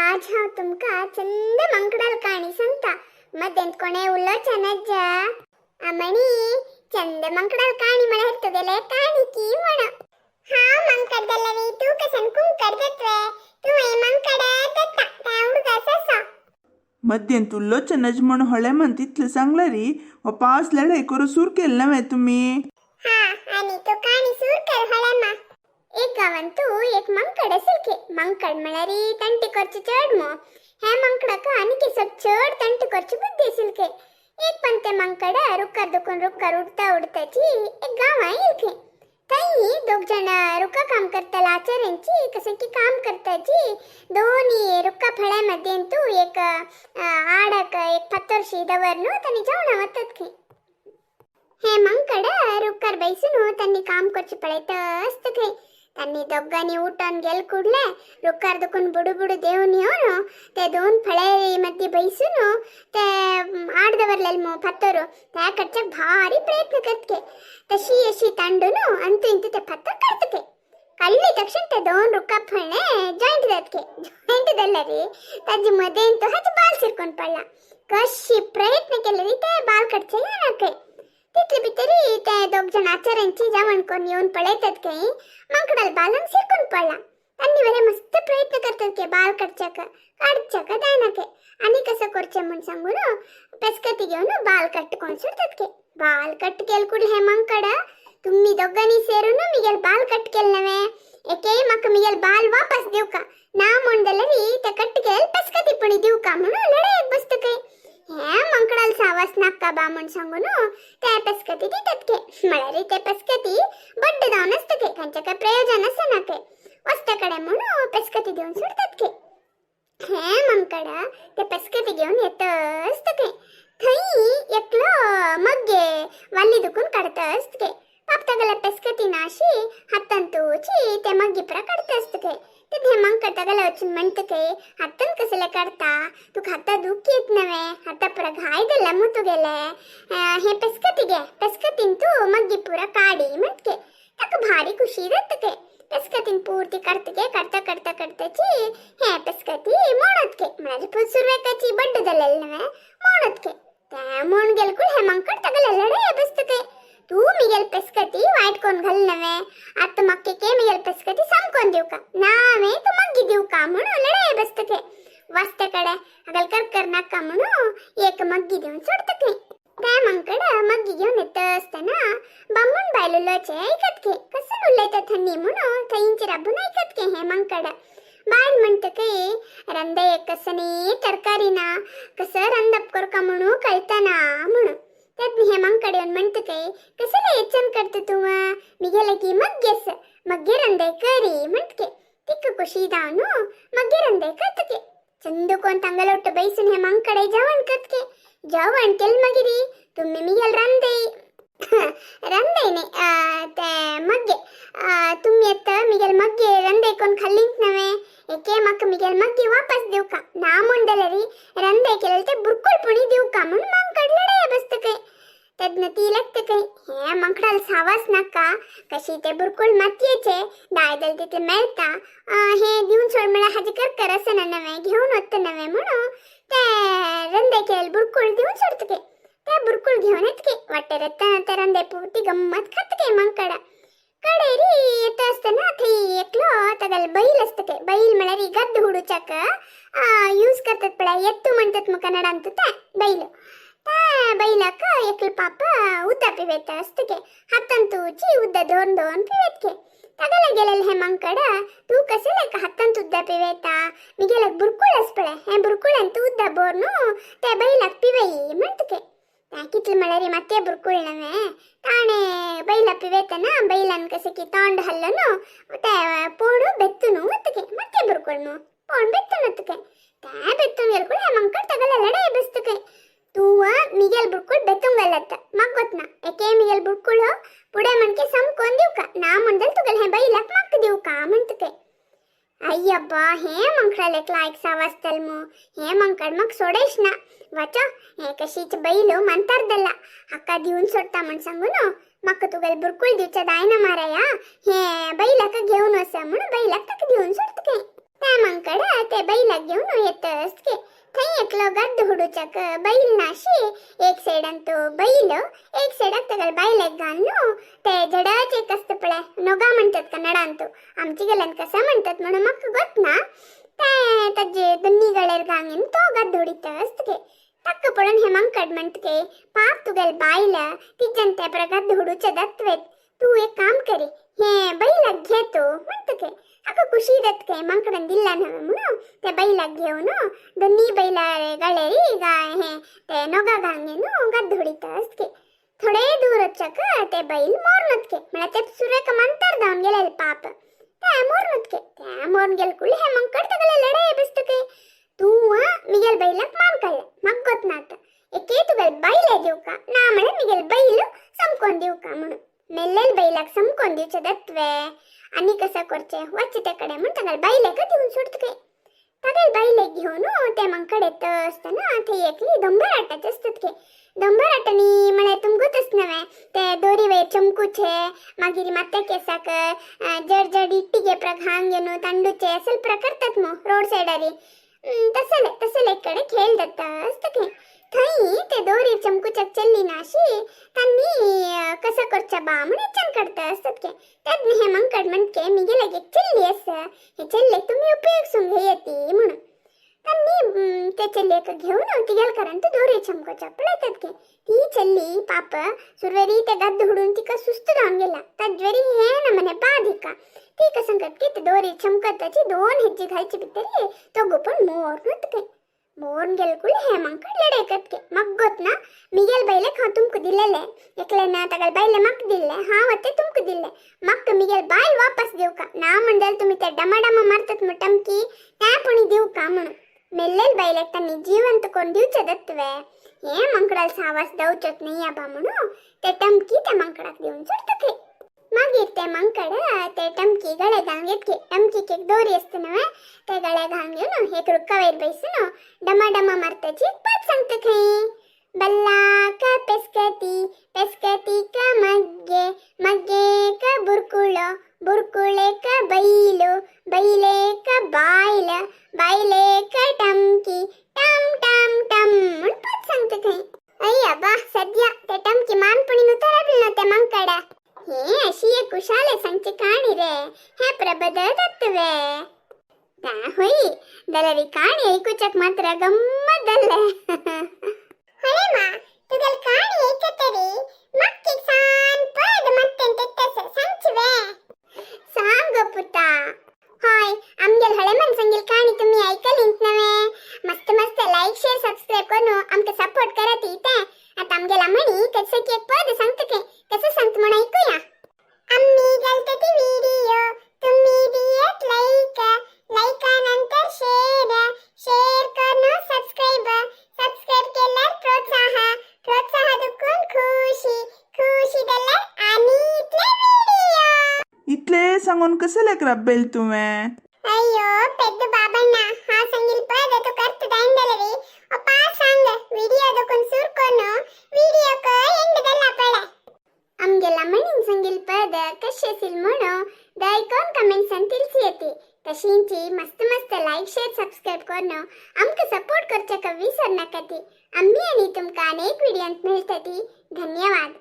आज हांव तुमकां चंद मंकडाल काणी सांगता. मदेंत कोणे उलोवचें नज्जा अमणी चंद मंकडाल काणी म्हळ्यार तुगेले काणी की म्हण. हांव मंकड जाल्यार तूं कशन कुंकड जातवे? तुवें मंकड जाता तें उडगास आसा. मध्यंत उल्लोचे नज म्हण होळे म्हण तितलें सांगला री. हो पावस लढाई करून सूर केलं नव्हे तुम्ही. हा, आणि तो काणी सूर कर हळेमा. एक गावान तू एक मंकड असेल. मंकड म्हळ्यार तंटी करचे चड मो. हे मंकडाक आनी सब चड तंटी करची बुद्धी असेल. एक पण ते मंकड रुक्कार दुखून रुक्कार उडता उडताची एक गांवा येईल. थंय दोग जण रुका काम करताला. आचार्यांची कसं की काम करताची. दोन्ही रुक्का फळ्यामध्ये तू एक आडक एक फातोरशी दवरनु त्यांनी जेवणा वतात खंय. हे मंकड रुक्कार बैसून त्यांनी काम करचे पळयत असत खंय. त्यांनी दोघांनी उठून गेल कुडले रुक्कार दुखून बुडू बुडू देऊन येऊन ते दोन फळे मध्ये बैसून ते आड दवरलेल मो फातोर त्या कडच्याक भारी प्रयत्न करतके. तशी अशी तांडून अंतू इंतू ते फातर काडतके. काडली तक्षण ते दोन रुक्का फळणे जॉईंट जातके. जॉईंट जाल्यार ताजे मध्ये तो हाचे बाल सिरकोन पडला. कशी प्रयत्न केले री ते बाल कडचे येणार. तितले भितरी ते दोग जण आचार्यांची जेवण कोण येऊन पळयतात काही माकडाल बालांक सिरकून पडला. त्यांनी बरे मस्त प्रयत्न करतात की बाल कडच्याक काडच्याक जायना. आणि कसं करचे म्हण सांगून पेस्कती घेऊन बाल कट कोण सोडतात के. बाल कट केल कुठे हे मंकड, तुम्ही दोघांनी सेरून मिगेल बाल कट केल नव्हे, एके म्हाका मिगेल बाल वापस दिवका ना म्हण जाल्यार ते कट केल पेस्कती पुणी दिवका म्हणून लढायक बसता काय. हे मंकडाल सावास नाका बा म्हण सांगून ते पेस्कती दितात के. म्हळ्यार ते पेस्कती बड्ड जावन आसता के, तांचे काय प्रयोजन आसना के. वस्ते कडेन म्हणून पेस्कती दिवन सोडतात के. हे मंकड ते पेस्कती घेवन येत आसता के. थंय एकलो मग्गे वाली दुखून काडता आसता के. पाप तागेल्या पेस्कती नाशी हातान तुची ते मग्गी पुरा काडता आसता के. ते मंकड तागेल्या वचून म्हणटा के, हातान कसले काडता? तुका हाता दुख येत नव्हे? हाता पुरा घाय जाल्या मू तुगेले. हे पेस्कती घे, पेस्कतीन तू मग्गी पुरा काडी म्हणटके. ताका भारी खुशी जाता के. पेस्कतीन पूर्ती काडतके. काडता काडता काडताची हे पेस्कती मोडतके. म्हळ्यार फुल सुरवेकाची बड्ड जालेले नव्हे, मोडतके. ते मोण गेल कुळ हे मंकड तागेले लढाय बसतके. तू मिगेल पेस्कती वायट कोण घाल नव्हे, आता मक्के के मिगेल पेस्कती सामकोन दिवका नावे तू मग्गी दिवका म्हणून लढाय बसतके. वास्ते कडे अगल कर कर नाका म्हणून एक मग्गी देऊन सोडतके. त्या मंकड मग्गी घेऊन येत असताना बामण बायल उलोवचे ऐकत के. कसं उलयता थंडी म्हणून थंयची राबून ऐकत के. हे मंकड बायल म्हणत की, रंदे कसनी तरकारी ना, कसं रंदप करका म्हणू कळतना म्हणून. त्यात हे मंकड येऊन म्हणत काय, कसं येचन करत तू? मिगेले की मग्गेस मग्गे रंदे करी म्हणतके. तिक्क खुशी दावनु मग्गे रंदे करतके. चंदू कोण ತಂಗಲೊಟ್ಟು ಬೈಸುन हे मंकडे जेवण करतके. जेवण केल मगिरी, तुम्ही मिगेल रंदे रंदेने ते मग्गे तुम्ही येत मिगेल मग्गे रंदे कोण खाल्लिंत नव्हे, एके मक मिगेल मग्गे वापस दिवका ना म्हणदलरी रंदे केलेल ते बुरकुल पुणी दिवका म्हणून मंकड लढाय बसत काय. तद्न ती लागते काय, हे मंकडाल सावास नाका, कशी ते बुरकुल मातयेचे दाय दल तिथे मेळता. हे दिवन सोड म्हळ्यार हाजे कर कर आसना नव्हे, घेऊन वता नव्हे म्हणून ते रंदे केलेल बुरकुल दिवन सोडत के. ते बुरकुल घेऊन येतके. वाटेर येताना ते रंदे पुर्ती गम्मत खातके. मंकड कडेरी येत असताना थंय एकलो तागेलो बैल आसता के. बैल म्हळ्यार गद्द हुडूच्याक यूज करतात पळय, एत्तू म्हणतात मग कन्नडांत ते बैल. त्या बैलाक एकलो पाप उदक पिवेत आसता के. हातान तुची उदक दोन दोन पिवेत के. तागेले गेलेले हे मंकड, तू कशें लायक हातान उदक पिवेता? मिगेल्याक बुरकुळ आस पळय, हे बुरकुळान तूं उदक भरनु त्या बैलाक पिवय म्हणटके. कितले म्हळ्यार मातये बुरकुळ नव्हे. ताणें बैला पिवेतना बैलान कशें की तोंड हल्लनु ते पोणू बेत्तुनु वतके. मातये बुरकुळ मू पोण बेत्तून वतके. त्या बेत्तून गेल कुळ हे मंकड तागेले लढाय बसतके. तू मिगेल बुरकुळ बेत्तुंगलತ್ತ मग ना, एके मिगेल बुरकुळ पुढे म्हणके समकोन दिवका ना म्हणदल तुगेल हे बैलाक मक्क दिवका म्हणतके. अय्यब्बा, हे मंकडाल एकला एक सावास्तल मू. हे मंकड मग सोडेश ना. वाचो, हे कशीच बैल मंतारदಲ್ಲ, हक्का दिवन सोडता म्हण सांगून मक्क तुगेल बुरकुळ दिवच्या दायना माराया, हे बैलाक घेऊन वस म्हणून बैलाक ताका दिवन सोडतके. त्या मंकड ते बैलाक घेऊन घेवन येत असके. थंय एकलो गद्द हुडूच्याक बैल नाशी. एक सायडान तो बैल, एक सायडाक तगल बायलेक घालून ते जडाचे एक असतं पळे, नोगा म्हणतात कन्नडांतू. आमची गेल्यान कसं म्हणतात म्हणून म्हाका गोत ना. ते ताजे दोन्ही गळ्यार घालून तो गद्द ಹೊಡಿತ असतके. तक्क पळोवन हे मंकड म्हणटके, पाप तुगेल बायल तिजन ते प्रगद्द हुडूचे दत्वेत, तू एक काम करी, हे बैलाक घे तू म्हणटके. हाका खुशी जातके, मंकडन दिल्ला न्हय म्हणून ते बैलाक घेवन दोन्ही बैला गळेरी हे ते नोगा घालून गद्द ಹೊಡಿತ असतके. थोडे दूर वच्चाक ते बैल मोर्नत्के. म्हळ्यार ते सुरेक मंतर जावन गेलेले पाप ते मोर्नत्के. ते मोर्न गेल कुळी हे मंकड तगले लढाई बसतके. तू मिगेल बैलाक मान कळ्ळे मग गोत एके तुगेल बैले दिवका, ना म्हळे मिगेल बैल समकोन दिवका म्हणून. मेल्लेल बैलाक समकोन दिवचे दत्वे आणि कसं करचे वच्चे ते कडे म्हण तगल बैलेक दिवन सोडतके. तगल बैलेक घेऊन ते मंकड येत असताना ते एकली दंभर आटाचे असतात के. दंभर आटानी म्हळ्यार तुमकांच नव्हे, ते दोरी वयर चमकूचे, मागीर मात्या केसाक जड जड इट्टिगे घाण घेवन तांडूचे असल प्रकरतात मग रोड सायडारी. तसले तसले एक कडे खेळ जाता असतके. थंय ते दोरी चमकूच्याक चल्ली नाशी तांणी कसं करच्या बा म्हण इच्छान काडता असतात के. त्यात हे मंकड म्हणके, मिगेलाग एक चल्ली आसा, हे चल्लेक तुमी उपयोग घेयती म्हणून. त्यांनी ते चल्लेक घेवन तिगेल कारण तो दोरी चमकोच्या पळयतात के. ती चल्ली पाप सुरवेरी ते गद्द हुडून तिका सुस्त जावन गेला. ताज्वेरी हे नमने बाधिका ती कसं करत की ते दोरी चमकताची दोन हेज्जी घालची भितरी तो गोपन मोर काय मोर्न गेल कुळी हे मंकड लढाई करतके. मग गोत ना, मिगेल बैलेक हांव तुमकां दिलेले, एकलेन तगल बैले मक दिल्ले, हांव ते तुमकां दिल्ले. मक्क मिगेल बायल वापस दिवका, ना म्हणल्यार तुमी ते डमा डमा मारतात मग टमकी त्या पुणी दिवका म्हणून. मेल्लेल बैलेक तांणी जिवंत कोण दिवचे दत्वे. हे मंकडाल सावास दवचोच नाही आबा म्हणून ते टमकी त्या मंकडाक दिवन सोडतके. मागीर ते मंकड ते टमकी गळे घालून घेतके. टमकीक एक दोरी असते नव्हे, ते गळे घालून घेऊन एक रुक्का वयर बैसून डमा डमा मारताची एक पद सांगता खंय. बल्लाक पेस्कती, पेस्कतीक मग्गे, मग्गेक बुरकुळो, बुरकुळेक बैलो, बैलेक बायल, बायलेक टमकी, टम टम टम म्हूण पद सांगता खंय. अय्या बा, सद्या ते टमकी मानपणी उतरले ते मंकड. हे अशी एक कुशाले सांगची काणी रे, हे प्रबद तत्वे होई दलरी काणी ऐकूच्याक मात्र गम्मत दल्ले. ಹೊಳೆಮ, ತುಗಲ್ ಕಾಣಿ ಐಕತರಿ ಮಕ್ಕಿ ಸಾನ್ ಪದ ಮತ್ತೆನ್ ತೆತ್ತಸ ಸಂಚುವೆ. सांग पुता. हाय, आमगेल हळेमन संगील काणी तुम्ही ऐकलींत नव्हे? मस्त मस्त लाईक शेअर सबस्क्राईब करून आमका सपोर्ट करत इथे. आता आमगेला म्हणी कसं की एक पद सांगत के, कसं सांगत म्हणून ऐकूया. आम्ही घालते ती व्हिडिओ, तुम्ही दियत लाईक, लाईका नंतर शेअर, शेअर करून सबस्क्राईब, सबस्क्राईब केल्यार प्रोत्साह, प्रोत्साह दुखून खुशी, खुशी दिल्यार आणि इतले व्हिडिओ. इतले सांगून कसं लेकरा बेल तुवें? अय्यो पेद्द बाबण्ण, हा संगील पद तू करत ದಂಡಲರಿ ಒಪ್ಪ सांग ವಿಡಿಯೋ ದಕ್ಕುನ್ ಸುರ್ಕೊನು ವಿಡಿಯೋಕ ಎಂಡ್ ದಲ್ಲ ಪಳೆ. आमगेला म्हणीन संगील पद कशे असेल म्हणून दयकोन कमेंट्सान तिळसी. तशींची मस्त मस्त लाईक शेअर सबस्क्राईब करून आमकां सपोर्ट करच्याक विसर नाकाती. आम्ही आणि तुमकां अनेक व्हिडिओंत मेळटली. धन्यवाद.